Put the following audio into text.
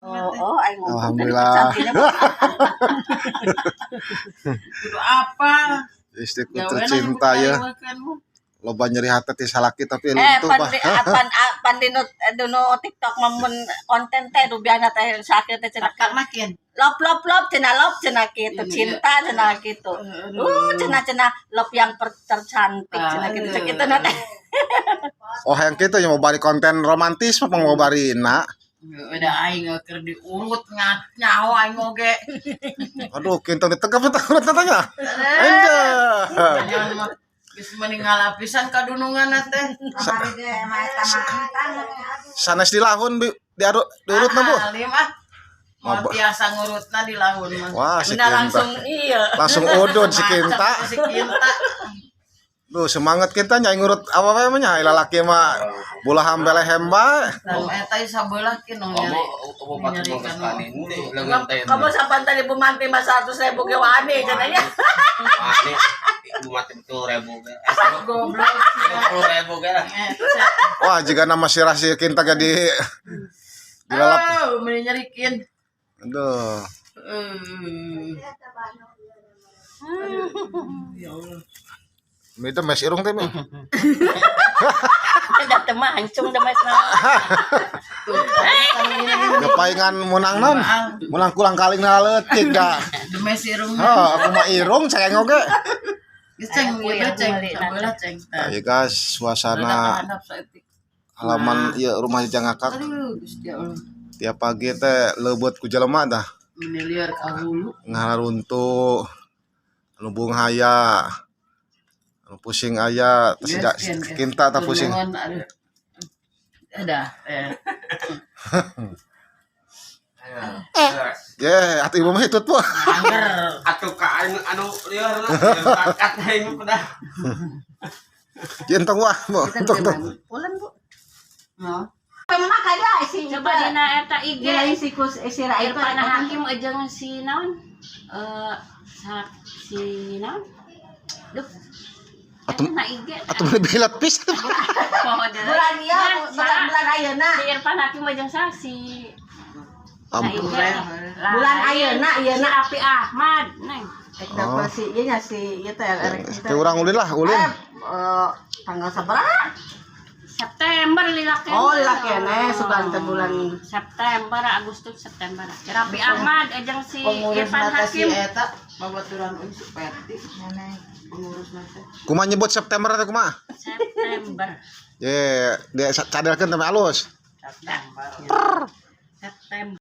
Oh, aing ngomong. Alhamdulillah. Kudu apa? Istriku Gawean tercinta ya. Loba nyeri hati ti salaki tapi Eh, luntuh pan bah. di pan pan di nu nu TikTok mah mun konten teh rubiana teh sakit teh cenah. Kakak makin. Love, love, love cenah, love cenah gitu, cinta cenah gitu. Cenah cenah love yang tercantik cenah gitu, cek itu na teh. Oh, yang kitu ya, mau bari konten romantis mah mau bari na. Udah aing keur diurut nyaho aing oge. Aduh, kintong ditegap eta urut tanya. Endah. Jangan mah geus meninggal lapisan kadunungan teh. Kamari ge mah eta mah intan. Sanes di lahun bi diarut diurut na, Bu. Alim ah. Moal Mabok. tiasa ngurutna di lahun mah. Wah, si Udah Kinta. Langsung iya. Langsung udud si Kinta. Si Kinta. Duh, semangat kita nyai ngurut apa apa nya lalaki mah bola hambele hemba. Lalu eta sabelah kin nu nyeri. Obat sekali lengan teh. Kamu sampan tadi Bu Manti mah 100.000 ge wani cenah. Wani ibu mati betul ribu ge. Goblok. 10.000 ge lah. Eta. Wah, jika nama si si Kinta ge di dilalap. Oh, meni nyerikin. Aduh. Eh. Ya Allah. Itu mes irung teh, Mi. Udah teu mancung da mas. Tuh, Gepaingan menang non. Menang kurang kaling leutik da. Demes irung. Oh, aku mah irung saya oge. Geus ceng, ieu ceng, sabelah ceng. Nah, ya guys, suasana Handap saeutik. Halaman ieu rumah Jang Akak Aduh, Gusti Allah. Tiap pagi teh leubeut ku jelema dah. Meni lieur ka hulu. Ngaruntuh anu bunghaya anu pusing aya terus Geus, kin, geus. Kinta tak pusing. Tulungan, aduh. Ada, eh. Ye, atuh ibu mah hitut, Bu. Angger. Atuh ka anu anu lieur lah, bakat aing mah dah. Jeung tong wah, Bu. Tong tong. Pulang, Bu. No. Makanya si Coba dina eta IG. Iya, si kus si Ra itu. Irfan Hakim jeung si naon? Eh, si naon? Duh. Atuh- Eta na IG. Atuh meuni belat pisan. Bulan ieu, bulan bulan ayeuna. Si Irfan Hakim jeung sa si na Ampun. IG. Bulan ayeuna, Si ayeuna. Raffi Ahmad, neng. Rek dapat si ieu nya si ieu teh rek. Teh urang ulin lah, ulin. Eh, tanggal sabaraha? September lila keneh. Oh, lila keneh, sugan teh bulan September, Agustus, September. Raffi Ahmad jeung si Pengurus Irfan mata si Hakim. eta babaturan euy si Peti. Pengurus mata. Kumaha nyebut September teh kumaha? September. Ye, dia cadelkeun teh alus. September. September.